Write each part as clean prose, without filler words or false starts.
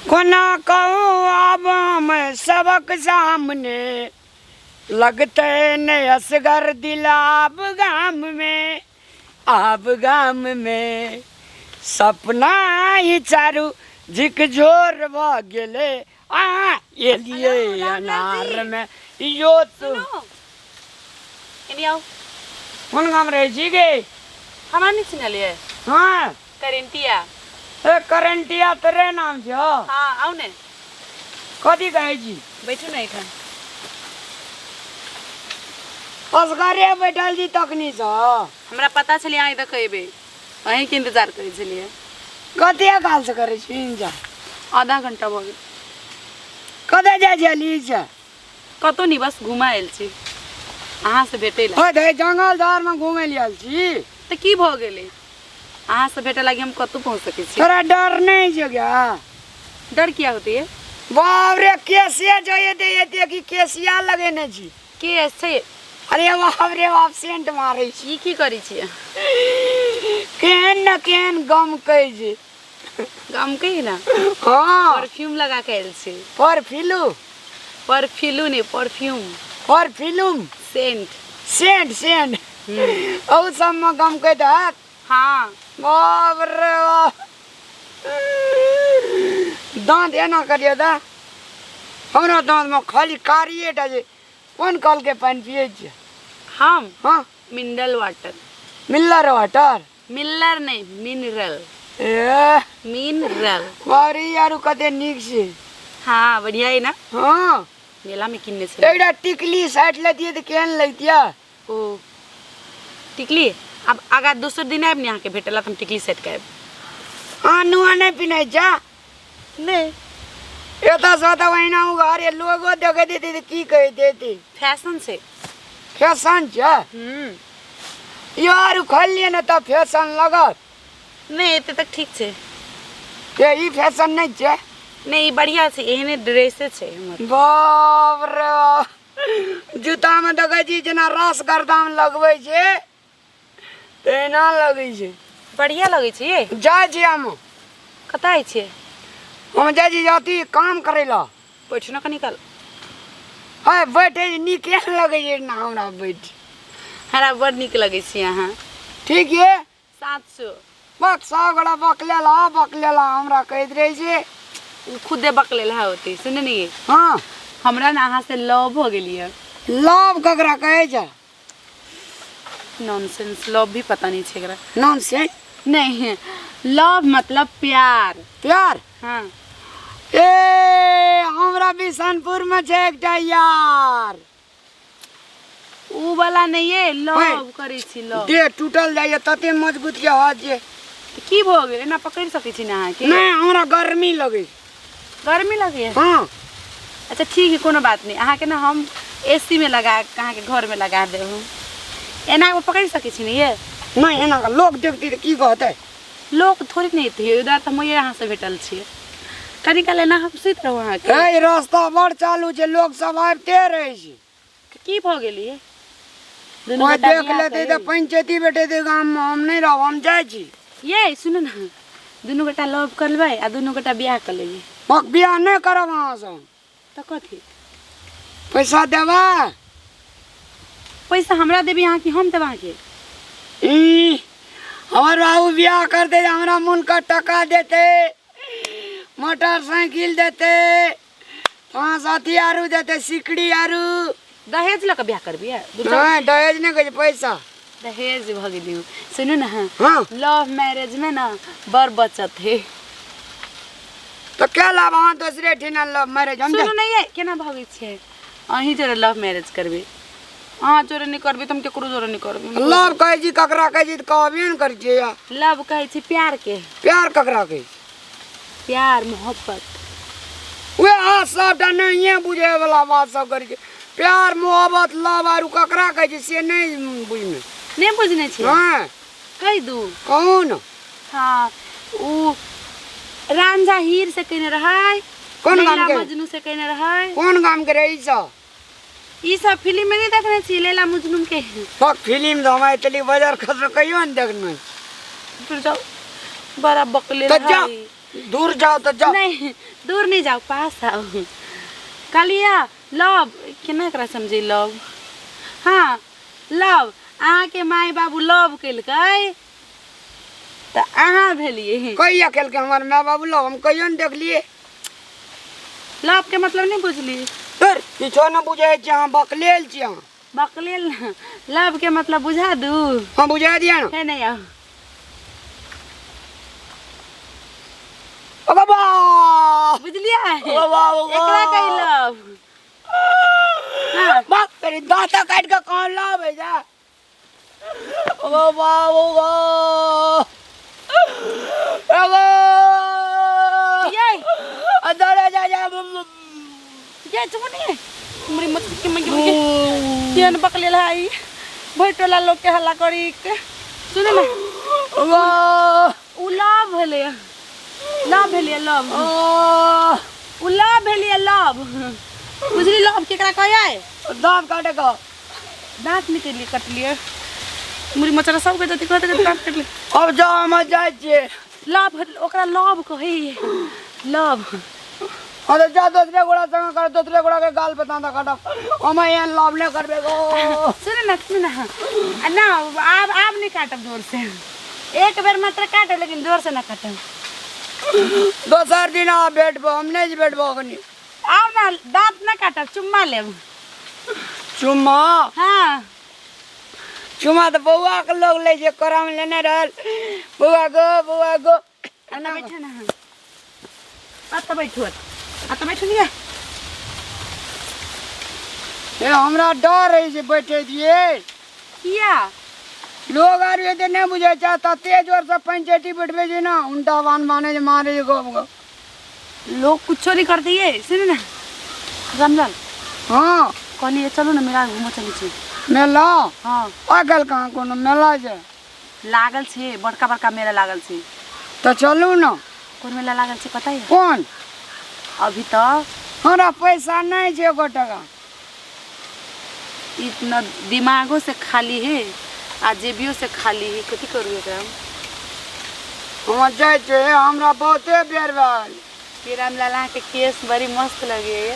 कोना कहू आब हम सबक सामने लगतै नहि असगर दिलाब गाममे आब गाममे सपना ही चारू झिकझोर भऽ गेलै आ एलियै हेलो, रामलाल जी। अनारमे इहो तो सुनू एनी आउ कोन गाम रहै छी गे हमरा नहि चिन्हलियै हँ करेंटिया ए करेंटिया तोरे नाम छौ हाँ आउ ने कथी कहै छी बैठू ने एहिठाम असगरे बैठल छी तखनी सँ हमरा पता छलै अहाँ एतऽ एबै अहीँके इंतजार करै छलियै कते काल से करै छी इंतजार आधा घंटा भऽ गेल कतऽ जाइ छली से कतहु नहि बस घुमा आयल छी अहाँसँ भेटै लए ओए धै जंगल झाड़मे घुमै लए आयल छी तऽ की भऽ गेलै अहाँसँ भेटै लागि हम कतहु पहुँच सकै छी तोरा डर नहि छौ गे डर किया होतै ये बाप रे केसिया जो एते एते की केसिया लगेने छी के छै अरे बाप रे बाप सेंट मारै छी ई की करै छियै केहन न केहन गम कहै छै गम कही ना हाँ परफ्यूम लगा के आयल छी परफ्यूम परफ्यूम नहि perfume perfume scent scent scent औ सबमे गम कहैत हैत हाँ बाप रे बाप दाँत एना करियौ तऽ हमरा दाँतमे खाली कारिए टा छै कोन कलके पानि पियै छियै हम हँ mineral water Miller water Miller नहि मिनरल ए मिनरल बाप रे ई आरू कते नीक छै हाँ बढ़िया है ना हँ मेला में किनने छलियै एकटा टिकली साटि लेतियै तऽ केहन लगतियै ओ टिकली आब आगा दोसर दिन आबि ने अहाँके भेटला तऽ हम टिकली सेट के आयब अहाँ नुआ नहि पिन्है छै नहि एतऽ से तऽ ओहिना अरे लोगो देखै देतै तऽ की कहै देतै फैशन छै फैशन छै हम्म यो आरू खोललियै ने तऽ फैशन लगत नहि एते तक ठीक छै ये ई फैशन नहि छै नहि ई बढ़िया छै एहने ड्रेसे छै हमर बाप रे बाप जूतामे देखै छी जेना रस गर्दामे लगबै छै तेना लगै छै बढ़िया लगै छै ये जाइ छी हम कतऽ जाइ छियै हम जाइ छी अथी काम करै लए बैठू ने कनी काल है बैठे छी, नीके नहि लगै छै ना हमरा बैठ हमरा बड़ नीक लगै छी अहाँ ठीक ये 700 बक सौ गोड़ा बकलेला बकलेला हमरा कहैत रहै छै ओ खुदे बकलेला होती सुने नहीं हाँ हमरा ना अहाँ से लव हो गेली है लव ककरा कहै छै नॉनसेंस लव भी पता नहीं छै एकरा नॉनसेंस नहीं लव मतलब प्यार प्यार हाँ ए हमरा बिशनपुर में छै एकटा यार उ वाला नहीं है लव करै छी लव देह टूटल जाइए तते मजबूत के हाथ जे तऽ की भऽ गेल एना पकड़ि सकै छी ने अहाँके नहि हमरा गर्मी लगै गर्मी लगैए हँ अच्छा ठीक है कोनो बात नहीं अहाँके ने हम एसी में लगा के अहाँके घर में लगा देब एना कऽ पकड़ि सकै छी ने ये नहि एना कऽ लोक देखतै तऽ की कहतै लोक थोड़े नहि एतै उधर तऽ हम अहाँसँ भेटल छियै कनी काल एना हम सुति रहू अहाँके हे रास्ता बड़ चालू छै लोक सब आबिते रहै छै की भऽ गेल ये दुनू कोइ गोटा देख बियाह लेतै तऽ करी। पंचायती बैठेतै गाममे हम नहि रहब हम जाइ छी ये सुनू ने दुनू गोटा लव कर लेबै आ दुनू गोटा बियाह कर लेबै बक बियाह नहि करब अहाँसँ तऽ कथी पैसा देबै पैसा हमरा देबै अहाँ कि हम देब अहाँके ई हमर बाबू बियाह करतै तऽ हमरा मोनके टका देतै मोटरसाइकिल देतै पाँच अथी आरू देतै सिकड़ी आरू दहेज लऽ कऽ बियाह करबियै नहि दहेज नहि कहै छै पैसा दहेज भऽ गेली सुनू ने हाँ लव मैरिज में ना बड़ बचत है तऽ क्या लाभ अहाँ दोसरे ठिना लव मैरिज हम सुनू नहीं है केना भगै छियै अहीं जोरे लव मैरिज करबै अहाँ जोरे नहि करबै तऽ हम केकरो जोरे नहि करबै लव कहै छी ककरा कहै छी तऽ कहबे ने करै छियै या लव कहै छै प्यार के प्यार ककरा कहै छी प्यार मोहब्बत उएह अहाँ सबटा नहिए बुझैवला बात सब करै छै प्यार मोहब्बत लव आरू ककरा कहै छै से नहि बुझने नहि बुझने छियै हँ कहि दू कहू ने हँ उ रांझा हीर से कने रहै कोन लैला गामके? मजनू से कने रहै कोन गामके रहै ई सब ई सब फिल्म में नहीं देखने छी लैला मजनू के फक फिल्म तऽ हम आइ तली बजार खसरो कहियो नहि देखने छी। फिर जाओ बड़ा बकले तऽ जा। रहै दूर जाओ तो जाओ। नहीं, दूर नहीं जाओ, पास आओ। कहलियै लव केना एकरा समझे लव? हाँ, लव अहाँके माय बाबू लव केलकै तऽ अहाँ भेलियै। कहिया केलकै हमर माय बाबू लव? हम कहियो नहि देखलियै। लव के मतलब नहि बुझलियै? तर किछो नहि बुझै छी अहाँ, बकलेल छी अहाँ। बकलेल ना, लव के मतलब बुझा दू? हाँ, बुझा दिया ना। है नहीं आओ। ओ बाबा, बुझलियै? ओ बाबा, ओ एकरा कही लव। हाँ। बाप तेरी दांता काट के कौन लव है जा। ओ बाबा, ओ बाबा, ओ बाबा। ये अदर जा जा। ये चुप नहीं मुरी मत के मंगे मंगे केहन बकलेल है भरि टोला लोग के हल्ला करी के। सुने ना, ओ बाबा, उ लव भेलै, लव भेलै, लव। ओ उ लव भेलै, लव। बुझली लव केकरा कहै? दांत काटे का। दांत निकलिए कटलिए मुरी मचरा सबके जति कहते कहते दांत कटलिए। अब जाओ, हम जाइ छियै। लव ओकरा लव कहै, लव। हाँ तो जा, दोसरे गोड़ा संग कर, दोसरे गोड़ा के गाल पे दांता काटब। हम एहन लव नहीं करबे गो। सुन ना, सुन ना, आ ना आब आब नहीं काटब जोर से, एक बेर मात्र काटब लेकिन जोर से ना काटब। दोसर दिन आ बैठबो, हम नहीं बैठबो अखनी। आब ना दांत ना काटब, चुम्मा लेब। चुम्मा? हाँ। चुम्मा तो बौआ के लोग लै छै, कोरा में लेने रहल बौआ गो, बौआ गो। एना बैठे ना, अतऽ बैठू, अतऽ बैठू लिअ। ए हमरा डर है जे बैठे दिए। किया? लोग आर एते नहीं बुझे छै, तते जोर से पंचैती बैठबे छै ना, उनटा बान बाने जे मारे जे गप गप। लोग कुछो नहीं करते ये। सुन ना रामलाल। हाँ। कहलिए चलू ना मेला घूमऽ चलै छी। मेला? हाँ। आइ काल्हि कहाँ कोनो मेला छै? लागल छै, बड़का बड़का मेला लागल छै। तऽ चलू ना। कोन मेला लागल छै पता है? कोन? अभी तऽ हमरा पैसा नहीं छै एको टका। इतना दिमागो से खाली है आ जेबियो से खाली है, कथी करू एकरा? हम जाइ छियै, हमरा बहुते बेर भेल। ये रामलाल अहाँके केस बड़ी मस्त लगैए।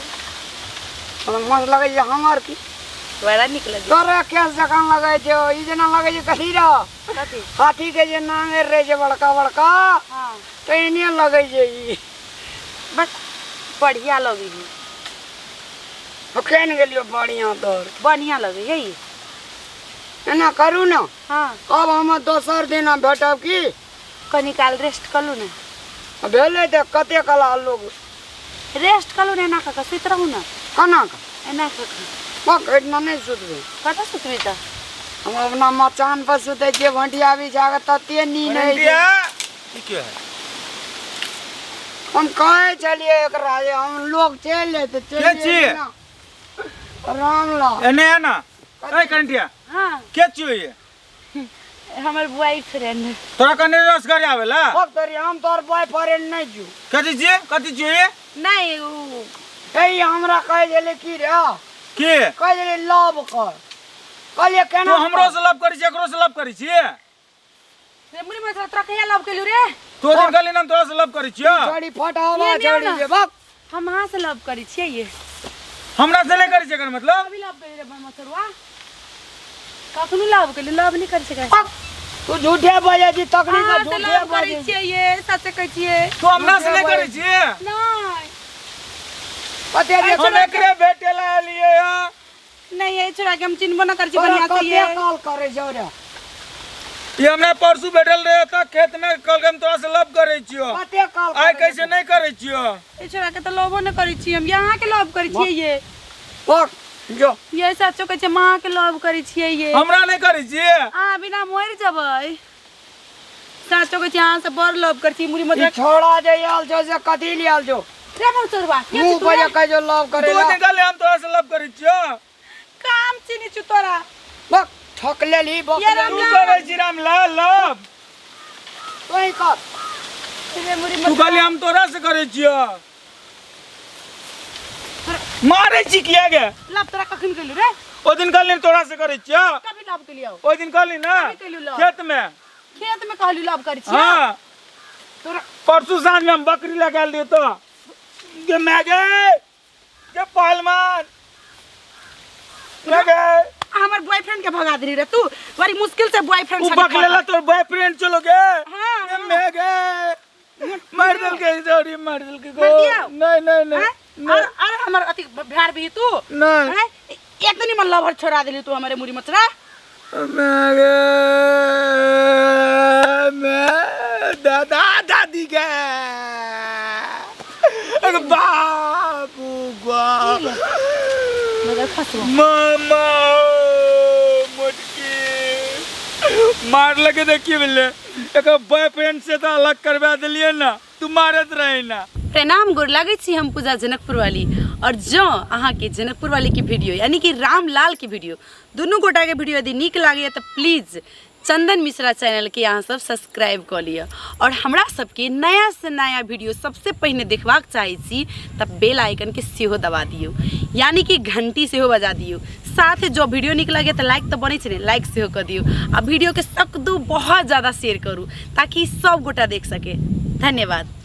हमरा मस्त लगै छै? हमर की बड़ा नीक लगैए। तोरा केस जकाँ लगै छै, ई जेना लगै छै कथी रह? कथी? हाथी के जे नांगरि रहै छै बड़का बड़का। हाँ। तेहने लगै छै ई। बस बढ़िया लगै है। केन गेलियो बढ़िया तोर? बढ़िया लगै है ई। एना करू ना। हाँ। अब हम दोसर दिन भेटब की? कनी काल रेस्ट कऽ लू ने। भेलै तऽ कते कला लोग। रेस्ट कऽ लू ने, एना कऽ कऽ सुति रहू ने। केना कऽ? एना कऽ कऽ। बक, एहिठिना नहि सुतबै। कतऽ सुतबै तऽ? हम अपना मचान पर सुतै छियै, भंटिया बिछा कऽ, तते नींद होइ छै। ई के है? हम कहै छलियै एकरा जे हम लोग चलि जेतै, चलि के छियै? जेतै ना। रामलाल। एने आ ना। ए कंटिया। हाँ। के छियै ये? हमर बॉयफ्रेंड। तोरा कने रोजगार आवेला? अब तोरी हम तोर बॉयफ्रेंड नहीं छु। कथी छियै? कथी छियै ये? नहीं उ ए हमरा कहै छलै की रे? के? कहै छलै लव कर। कहलियै केना? तू हमरो से लव करै छी, एकरो से लव करै छियै? रे मुरी मत, तोरा कहिया लव केलु रे? तो दिन कहली ना हम तोरा से लव करै छियै। छड़ी फटावा ये छड़ी ना। जे बक। हम अहाँ से लव करै छियै ये। हमरा से नहि करै छियै एकर मतलब? कभी लव करी रे मसरुआ? कखनो लव केलु? लव नहीं करै छै। बक। तू झूठे बजै छी तखनी अहाँ तऽ से झूठे लव करै बजै छी। छियै ये, सच कहै छियै। तू हमरा से नहि करै छियै? नहीं। कते जे हम एकरे भेटे ला एलियै हँ। नहीं, ये छोरा के हम चिन्हबो न करै छी तोरा बढ़िया से कते ये। काल करै छौ रे? ये हमरा परसू भेटल रहे तऽ खेत में, कहलकै हम तोरा से लव करै छियौ। कते काल आइ कैसे नहि करै छियौ? ए छोरा के तऽ लवो न करै छी हम, ये अहाँ के लव करै छियै ये। बक जो। ये सचो कहै छियै, हम अहाँ के लव करै छियै ये। हमरा नहि करै छियै? अहाँ बिना मरि जेबै। साचो कहै छी, अहाँ से बड़ लव करै छी मुरी ई मत। छोड़ा जे आयल छौ से कथी ले आयल छौ? रे मौसरवा के मुँह छी तू पर रे? जे कहै छौ लव करै तू ला। दिन कहले हम तोरा से लव करै छियौ। काम चिन्है छु तोरा। बक ठक लेली बक। ये लेली। तू रामलाल। करै छी रामलाल लव। तोही कर। रे मुरी तू मत। कहले हम तोरा से करै छियौ। मारै छी किया गे? लव तोरा कखन केलु रे? ओ दिन कहली तोरा से करै छियौ। कभी लव केलियौ? ओहि दिन कहली ना कभी केलु लव? खेत में। खेत में कहलु लव करै छियौ? हाँ। तोरा परसू साँझ में हम बकरी लगा लियो तो गे मैं गे गे पहलवान मैं गे। हमर बॉयफ्रेंड के भगा देली रे तू, बड़ी मुश्किल से बॉयफ्रेंड उ बकलेला तोर बॉयफ्रेंड चलो गे। हाँ, गे मैं गे मार दल के सॉरी मार दल के मार दिया? नहीं नहीं नहीं। और और हमर अति भ्यार भी तू। नहीं। हैं? एक दिन मन लवर छोड़ा देली तू हमारे मुरी मचरा। मैं गे मैं दादा दादी के अरे बाबू गो। मगर फसलो। मामा मोटकी मार लगे देखिए बोले एक बॉयफ्रेंड से तो अलग करवा दिलिए ना, तू मारत रहे ना। प्रणाम, गोर लागै छी। हम पूजा जनकपुर वाली, और जँ अहाँके जनकपुर वाली के वीडियो यानी कि रामलाल के वीडियो, दुनू गोटाके वीडियो यदि नीक लागैए तऽ प्लीज चंदन मिश्रा चैनलके अहाँ सब सब्सक्राइब कऽ लिअ, और हमरा सबके नया से नया वीडियो सबसे पहिने देखबाक चाहै छी तऽ बेल आइकनके सेहो दबा दियौ, यानी कि घंटी सेहो बजा दियौ। साथ जो वीडियो नीक लगे तऽ लाइक तऽ बनै छै ने, लाइक सेहो कऽ दियौ, आ वीडियोके सकदू बहुत ज़्यादा शेयर करू ताकि सब गोटा देख सके। धन्यवाद।